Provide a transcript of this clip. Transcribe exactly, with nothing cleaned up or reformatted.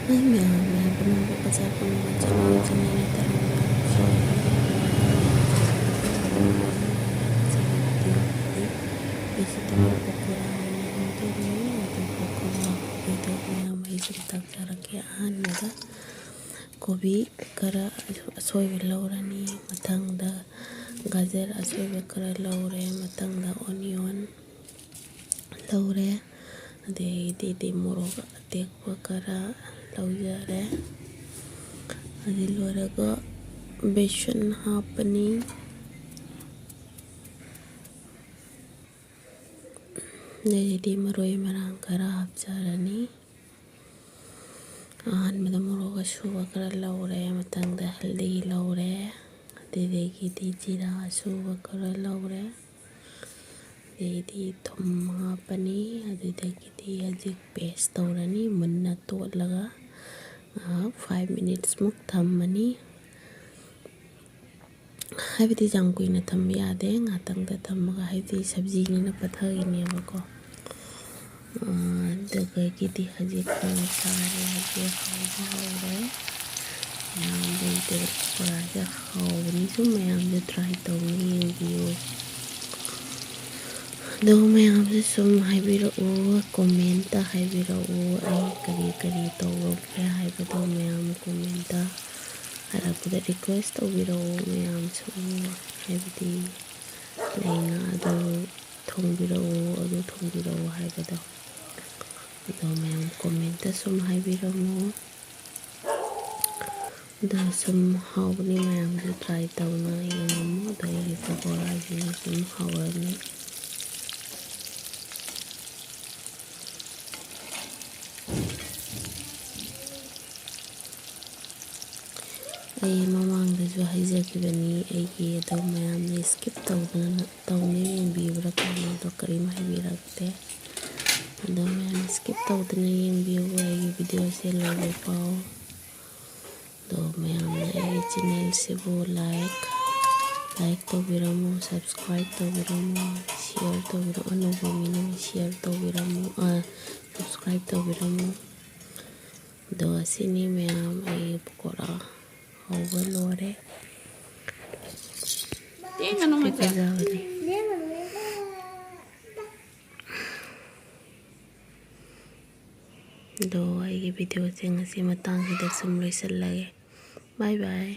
ꯃꯌꯥꯝ ꯃꯌꯥꯝ ꯄꯨꯝꯅꯃꯛ ꯕꯖꯥꯔ ꯄꯨꯝꯅꯃꯛ ꯆꯠꯂꯨ꯫ ꯆꯠꯅꯤꯡꯉꯥꯏ ꯇꯧꯔꯝꯕ ꯁꯣꯏꯗꯅ꯫ ꯑꯩꯁꯤ ꯇꯃꯥꯡ ꯄꯀꯣꯔꯥ ꯑꯣꯏꯅ ꯍꯧꯗꯣꯏꯅꯤ꯫ ꯑꯗꯨ ꯄꯀꯣꯔꯥ ꯍꯧꯕꯒꯤꯗꯣ ꯃꯌꯥꯝ ꯑꯩꯁꯦ ꯇꯥꯛꯆꯔꯛꯀꯦ꯫ ꯑꯍꯥꯟꯕꯗ ꯀꯣꯕꯤ ꯈꯔ ꯑꯁꯣꯏꯕ ꯂꯧꯔꯅꯤ꯫ ꯃꯊꯪꯗ ꯒꯖꯔ ꯑꯁꯣꯏꯕ ꯈꯔ ꯂꯧꯔꯦ꯫ ꯃꯊꯪꯗ ꯑꯣꯅꯤꯌꯣꯟ ꯂꯧꯔꯦ꯫ ꯑꯗꯩꯗꯤ ꯃꯣꯔꯣꯛ ꯑꯇꯦꯛꯄ ꯈꯔ ꯂꯧꯖꯔꯦ꯫ ꯑꯗꯨ ꯂꯣꯏꯔꯒ ꯕꯦꯁꯟ ꯍꯥꯞꯄꯅꯤ꯫ ꯑꯗꯩꯗꯤ ꯃꯔꯣꯏ ꯃꯔꯥꯡ ꯈꯔ ꯍꯥꯞꯆꯔꯅꯤ꯫ ꯑꯍꯥꯟꯕꯗ ꯃꯣꯔꯣꯛ ꯑꯁꯨꯕ ꯈꯔ ꯂꯧꯔꯦ, ꯃꯊꯪꯗ ꯍꯜꯗꯤ ꯂꯧꯔꯦ, ꯑꯗꯨꯗꯒꯤꯗꯤ ꯖꯤꯔꯥ ꯑꯁꯨꯕ ꯈꯔ ꯂꯧꯔꯦ, ꯑꯗꯩꯗꯤ ꯊꯨꯝ ꯍꯥꯞꯄꯅꯤ꯫ ꯑꯗꯨꯗꯒꯤꯗꯤ ꯍꯧꯖꯤꯛ ꯄꯦꯁ ꯇꯧꯔꯅꯤ, ꯃꯨꯟꯅ ꯇꯣꯠꯂꯒ ꯉꯥꯏꯍꯥꯛ ꯐꯥꯏꯚ ꯃꯤꯅꯤꯠꯁꯃꯨꯛ ꯊꯝꯃꯅꯤ꯫ ꯍꯥꯏꯕꯗꯤ ꯌꯥꯝ ꯀꯨꯏꯅ ꯊꯝꯕ ꯌꯥꯗꯦ, ꯉꯥꯛꯇꯪꯗ ꯊꯝꯃꯒ, ꯍꯥꯏꯕꯗꯤ ꯁꯕꯖꯤꯅꯤꯅ ꯄꯠꯊꯈꯤꯅꯦꯕꯀꯣ꯫ ꯑꯗꯨꯗꯒꯤꯗꯤ ꯍꯧꯖꯤꯛ ꯄꯨꯡ ꯇꯥꯔꯦ, ꯍꯧꯖꯤꯛ ꯍꯧꯕ ꯍꯧꯔꯦ꯫ ꯃꯌꯥꯝꯗ ꯄꯀꯣꯔꯥꯁꯦ ꯍꯥꯎꯕꯅꯤ, ꯁꯨꯝ ꯃꯌꯥꯝꯁꯨ ꯇ꯭ꯔꯥꯏ ꯇꯧꯅ ꯌꯦꯡꯕꯤꯌꯨ꯫ ꯑꯗꯣ ꯃꯌꯥꯝꯁꯨ ꯁꯨꯝ ꯍꯥꯏꯕꯤꯔꯛꯎ, ꯀꯣꯃꯦꯟꯇ ꯍꯥꯏꯕꯤꯔꯛꯎ, ꯑꯩ ꯀꯔꯤ ꯀꯔꯤ ꯇꯧꯔꯛꯀꯦ ꯍꯥꯏꯕꯗꯣ ꯃꯌꯥꯝ ꯀꯣꯃꯦꯟꯇ ꯍꯥꯏꯔꯛꯄꯗ ꯔꯤꯀ꯭ꯋꯦꯁ ꯇꯧꯕꯤꯔꯛꯎ ꯃꯌꯥꯝꯁꯨ, ꯍꯥꯏꯕꯗꯤ ꯂꯩꯅ ꯑꯗꯨ ꯊꯣꯡꯕꯤꯔꯛꯎ, ꯑꯗꯨ ꯊꯣꯡꯕꯤꯔꯛꯎ ꯍꯥꯏꯕꯗꯣ꯫ ꯑꯗꯣ ꯃꯌꯥꯝ ꯀꯣꯃꯦꯟꯇ ꯁꯨꯝ ꯍꯥꯏꯕꯤꯔꯝꯃꯣ꯫ ꯑꯗꯣ ꯁꯨꯝ ꯍꯥꯎꯕꯅꯤ, ꯃꯌꯥꯝꯁꯨ ꯇ꯭ꯔꯥꯏ ꯇꯧꯅ ꯌꯦꯡꯉꯝꯃꯣ꯫ ꯑꯗꯣ ꯑꯩꯒꯤ ꯄꯀꯣꯔꯥꯁꯤꯁꯨ ꯁꯨꯝ ꯍꯧꯔꯅꯤ꯫ ꯑꯩ ꯃꯃꯥꯡꯗꯁꯨ ꯍꯥꯏꯖꯈꯤꯕꯅꯤ ꯑꯩꯒꯤ, ꯑꯗꯣ ꯃꯌꯥꯝꯅ ꯁ꯭ꯀꯤꯞ ꯇꯧꯗꯅ ꯇꯧꯅ ꯌꯦꯡꯕꯤꯕ꯭ꯔꯥ ꯀꯩꯅꯣ, ꯑꯗꯣ ꯀꯔꯤꯝ ꯍꯥꯏꯕꯤꯔꯛꯇꯦ꯫ ꯑꯗꯣ ꯃꯌꯥꯝ ꯁ꯭ꯀꯤꯞ ꯇꯧꯗꯅ ꯌꯦꯡꯕꯤꯌꯨ ꯑꯩꯒꯤ ꯚꯤꯗꯤꯑꯣꯁꯦ ꯂꯣꯏꯗ꯭ꯔꯤꯐꯥꯎ꯫ ꯑꯗꯣ ꯃꯌꯥꯝꯅ ꯑꯩꯒꯤ ꯆꯦꯅꯦꯜꯁꯤꯕꯨ ꯂꯥꯏꯛ, ꯂꯥꯏꯛ ꯇꯧꯕꯤꯔꯝꯃꯨ, ꯁꯕꯁꯀ꯭ꯔꯥꯏꯕ ꯇꯧꯕꯤꯔꯝꯃꯨ, ꯁꯤꯌꯔ ꯇꯧꯕꯤꯔꯝꯃꯨ, ꯑꯅꯧꯕ ꯃꯤꯅ ꯁꯤꯌꯔ ꯇꯧꯕꯤꯔꯝꯃꯨ, ꯑ, ꯁꯕꯁꯀ꯭ꯔꯥꯏꯕ ꯇꯧꯕꯤꯔꯝꯃꯨ꯫ ꯑꯗꯣ ꯑꯁꯤꯅꯤ ꯃꯌꯥꯝ ꯑꯩꯒꯤ ꯄꯀꯣꯔꯥ ꯍꯧꯕ ꯂꯣꯏꯔꯦ꯫ ꯇꯦꯡꯒꯅꯨ ꯃꯆꯥ꯫ ꯐꯖꯕꯅꯤ꯫ ꯑꯗꯣ ꯑꯩꯒꯤ ꯚꯤꯗꯤꯑꯣꯁꯦ ꯉꯁꯤ ꯃꯇꯥꯡꯁꯤꯗ ꯁꯨꯝ ꯂꯣꯏꯁꯤꯜꯂꯒꯦ꯫ ꯕꯥꯏ ꯕꯥꯏ꯫